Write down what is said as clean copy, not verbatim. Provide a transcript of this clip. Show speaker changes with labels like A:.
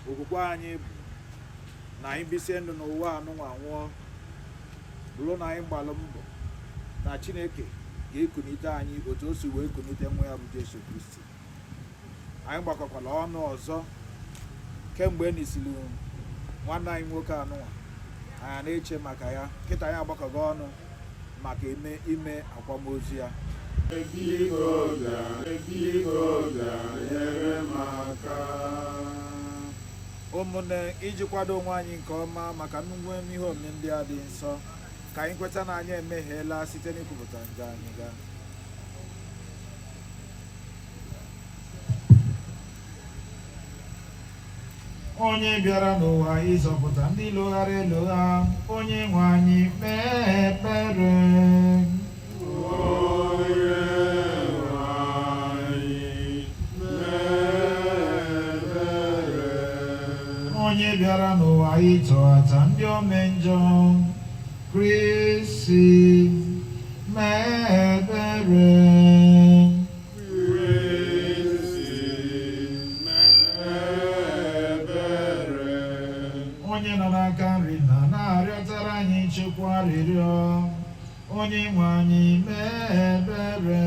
A: Okwukwe anyị bụ na anyị bisie ndụ n'ụwa anụnwa nwụọ, bụrụ na anyị gbalụ mbọ na Chineke ga-ekunite anyị otu o si wee kunite nwa ya bụ Jesu Kristi. Anyị gbakọkwala ọnụ ọzọ kemgbe e nisiri nwanne anyị nwoke anụnwa, anyị na-eche maka ya. Kịta anyị agbakọgo ọnụ maka ime akwamozu ya.
B: Biko bịa, biko bịa nyere m aka.
A: Ụmụnne, iji kwado onwe anyị nke ọma maka nnukwu ihe omimi ndị a dị nsọ, ka anyị kweta na anyị emehiela site n'ikwupụta njọ anyị gaa. Onye bịara n'ụwa ịzọpụta ndị lụghara elogha, onye nwe anyị kpee ekpere.
B: Onye nwe anyị, mee ebere.
A: Onye bịara n'ụwa ịtọghata ndị ome njọ, Kristi mee ebere.
B: Kristi, mee ebere.
A: Onye nọ n'aka nri na na-arịọtara anyị Chukwu arịrịọ, onye nwe anyị mee ebere.